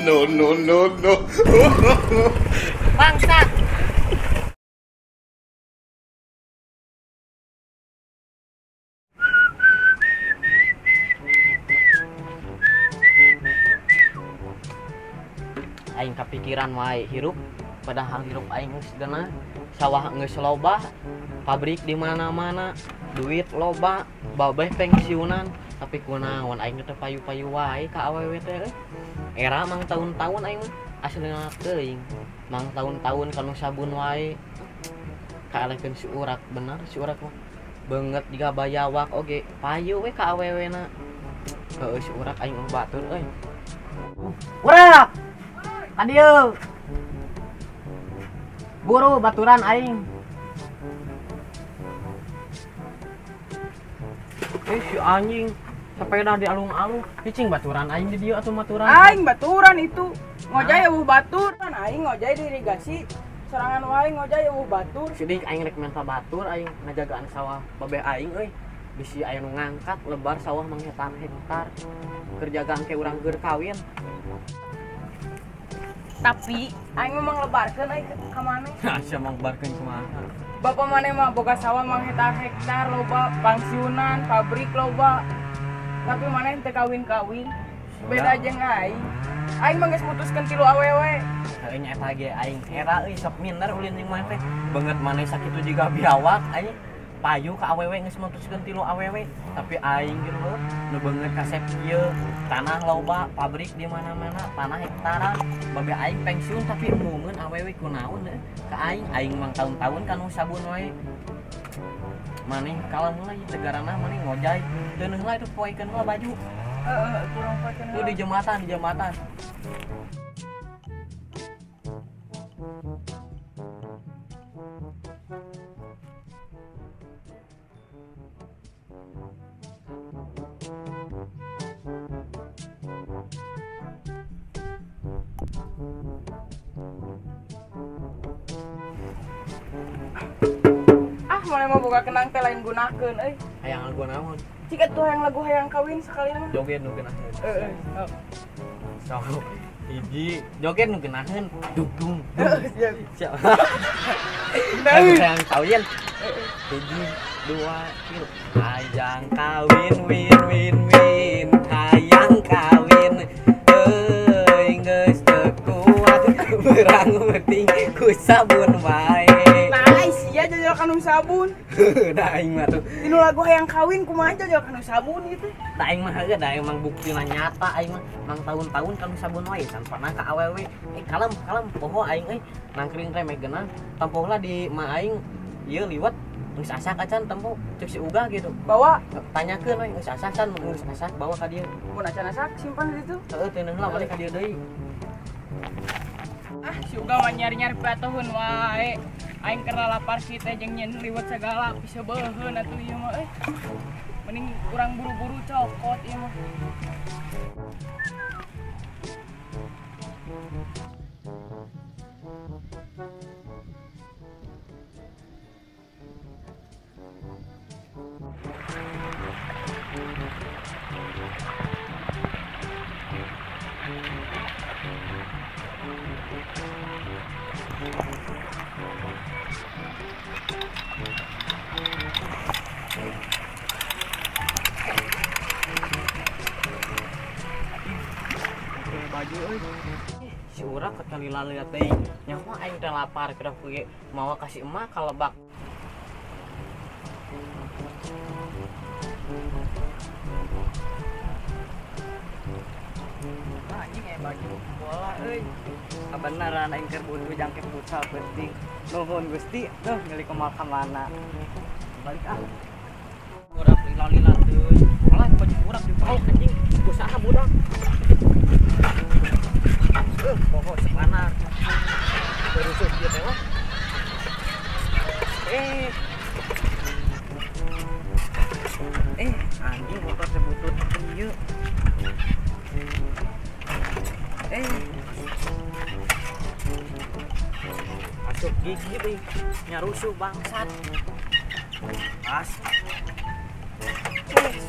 No no no no. Bangsat. Aing kepikiran wae hirup, padahal hirup aing geus geunah, sawah geus loba, pabrik di mana-mana, duit loba, babeh pensiunan, tapi kunaon aing teh payu-payu wae ka awewe teh. Era mang tahun-tahun aing mah aslina teuing, mang tahun-tahun kanu sabun wae. Kaalekeun si urak bener si urak mah. Beungeut jiga bayawak oge, payu we ka awewena. Heueuh si urak aing batur euy. Urak! Adieu. Buru baturan aing. Si anjing sepeda di alung-alung, cicing baturan aing di dieu atuh maturan. Aing baturan itu. Ngojay eueuh baturan aing ngojay di irigasi. Sorangan wae ngojay eueuh batur. Sidik aing rek menta batur aing ngajagaan sawah babeh aing euy. Bisi aya nu ngangkat lebar sawah manghetar-hektar. Keur jagaan ke urang keur kawin. Tapi aing memang lebarkeun aing ka maneh. Sia manglebarkeun kumaha? Bapak maneh mah boga sawah manghetar-hektar loba, pangsiunan, pabrik loba. Tapi maneh teu kawin-kawin. Beda jeung aing. Aing mah geus mutuskeun 3 awewe. Heuh nya eta ge aing era euy sok minder ulin jeung maneh teh. Beungeut maneh sakitu jiga biawak aing payu ka awewe geus mutuskeun 3 awewe. Tapi aing ge leuh nu beungeut kasep ieu, tanah loba, pabrik di mana-mana, tanah hektaran. Babe aing pensiun tapi embungeun awewe kunaon heuh ka aing, aing mang tahun-tahun kanu sabun wae. Maneh kalem lah ieu tegarana maneh ngojay, teuneung lah itu poekeun lah baju. Heeh, kurang poekeun. Tuh di jembatan, di jembatan. Ah, mulai mau boga kenang teh lain gunakeun euy. Hayang lagu naon? Cik atuh hayang lagu hayang kawin sekali mah. Joget nu geunaheun. Heeh. Sok hiji joget nu geunaheun dung dung. Siap. Hayang kawin. Hiji, dua, tilu. Hayang kawin win win win, hayang kawin. Euy geus teu kuat berang penting ku sabun wae. Nah, sia jajal kanu sabun. Da aing mah tuh. Tinu lagu hayang kawin kumaha jajal kanu sabun gitu. Da aing mah heueuh da emang buktina nyata aing mah mang tahun-tahun kanu sabun wae can pernah ka awewe. Kalem kalem poho aing euy nangkring remeh geunah. Tempoh lah di ma aing ieu liwet geus asak acan tempo cek si Uga gitu. Bawa tanyakeun we geus asak can geus asak bawa ka dieu. Mun acan asak simpan di ditu. Heueuh teuneung lah balik ka dieu deui. Ah, si Uga mah nyari-nyari patuhun wae. Aing keur lapar si teh jeung nyen liwet sagala bisa beuheun atuh ieu mah euy. Mending urang buru-buru cokot ieu mah. Baju euy. Si urang ketalila teh nyaho aing teh lapar keur ge mawa ka si emak ka lebak. Anjing aya baju bola euy. Kabeneran aing keur butuh jangkit futsal penting. Nuhun Gusti, tuh ngeuli kumaha ka mana. Balik ah. Urang lila-lila teuy. Malah baju urang dipauk anjing. Usaha budak. Poho sepanar. Berusuh dia teh wah. Anjing motor sebutut ieu. Masuk gigi euy. Nyarusuh bangsat. As.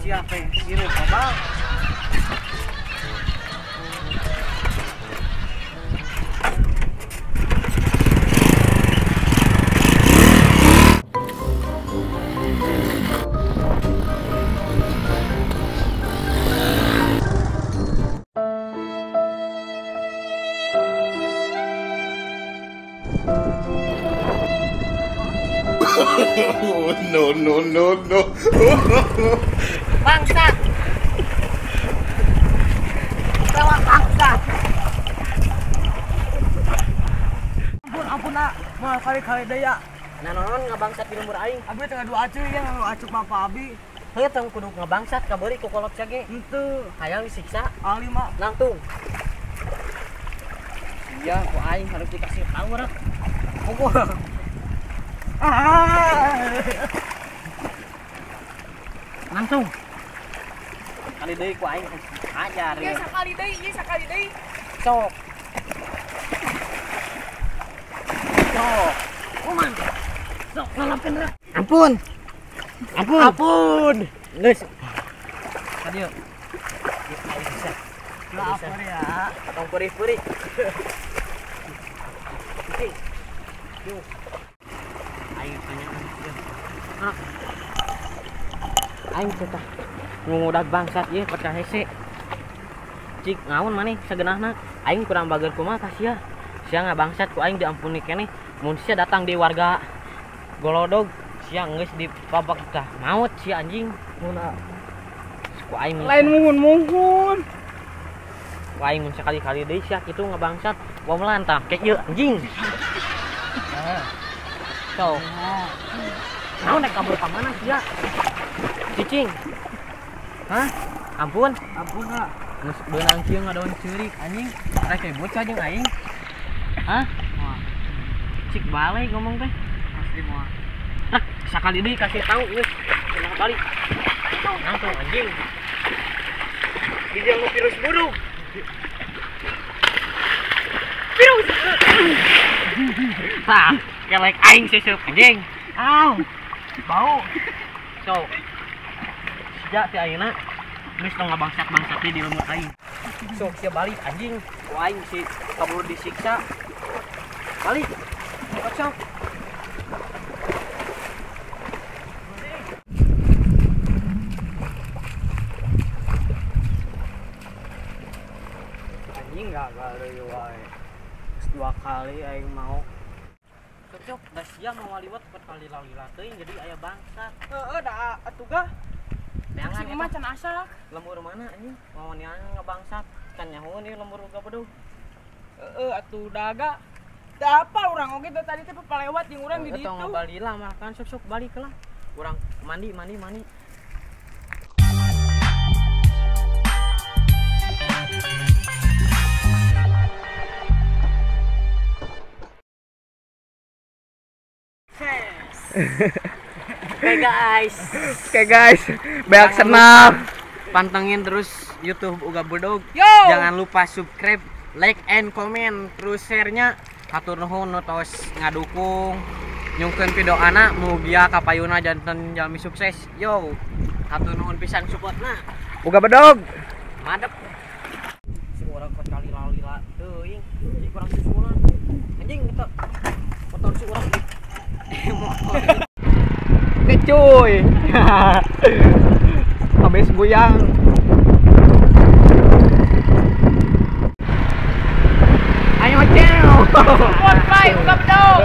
Siapa yang kirim abang? No, no, no, no. Bangsat. Lewat bangsat. Ampun, ampun nak. Mah kali-kali deui ya. Nah, naon ngabangsat di lembur aing? Abi tengah dua acu ya, ngadu acuk bapak abi. Heuh tong kudu ngabangsat kabeuri ku kolot sia ge. Henteu. Hayang disiksa. Ali mah nangtung. Iya, ku aing harus dikasih tahu rek. Pukul. Langsung. Kali deui ku aing ajar. Ieu sakali deui, ieu sakali deui. Sok. Sok. Kuman. Sok ngalapkeun rek. Ampun. Ampun. Ampun. Geus. Ka dieu. Lapar ya. Tong perih-perih. Oke. Yuk. Aing tanyaan. Aing teh ngudag bangsat ieu pecah hese. Cik ngaun maneh sagenahna. Aing kurang bager kumaha ka sia. Sia ngabangsat ku aing diampuni keneh. Mun sia datang di warga Golodog, sia geus dipabak tah maut sia anjing. Mun ku aing lain muhun-muhun. Ku aing mun sakali-kali deui sia kitu ngabangsat, wah melantah kek ieu anjing. So. Naon nek kabur ka mana sia? Cicing. Hah? Ampun. Ampun ah. Geus beunang kieu ngadaun ceurik anjing. Rek ribut sia jeung aing. Hah? Cik balik ngomong teh. Asli moal. Nah, sakali deui kasih tahu geus. Cenah balik. Langsung anjing. Bijang virus buruk. Virus. Tah, kelek aing seseup anjing. Au. Bau. So. Sejak ti ayeuna geus tong ngabangsat-bangsat di lembur aing. Sok sia balik anjing. Ku aing si kabur disiksa. Balik. Sok. Anjing gagal deui wae. Geus dua kali aing mau. Sok da sia mau liwat ke kali lalila teuing jadi aya bangsat. Heeh da atuh gah. Neangan si mah can asak. Lembur mana anjing? Mau neangan ngabangsat. Can nyahoeun ieu lembur gabedug. Heeh atuh daga. Da apa urang oge teh tadi teh papalewat jeung urang di ditu. Tong ngabalila mah kan sok-sok balik lah. Urang mandi mandi mandi. Oke guys. Oke guys, banyak senam. Pantengin terus YouTube Uga Bedog. Yo. Jangan lupa subscribe, like and comment, terus share-nya. Hatur nuhun nu tos ngadukung nyungkeun video anak mugia kapayuna janten jalmi sukses. Yo. Hatur nuhun pisan supportna. Uga Bedog. Madep. Si urang kok kali lalila teuing, si kurang susulan. Anjing eta motor si urang di motor. Oke cuy. Habis goyang. Ayo ceo. Support by Uga Bedog.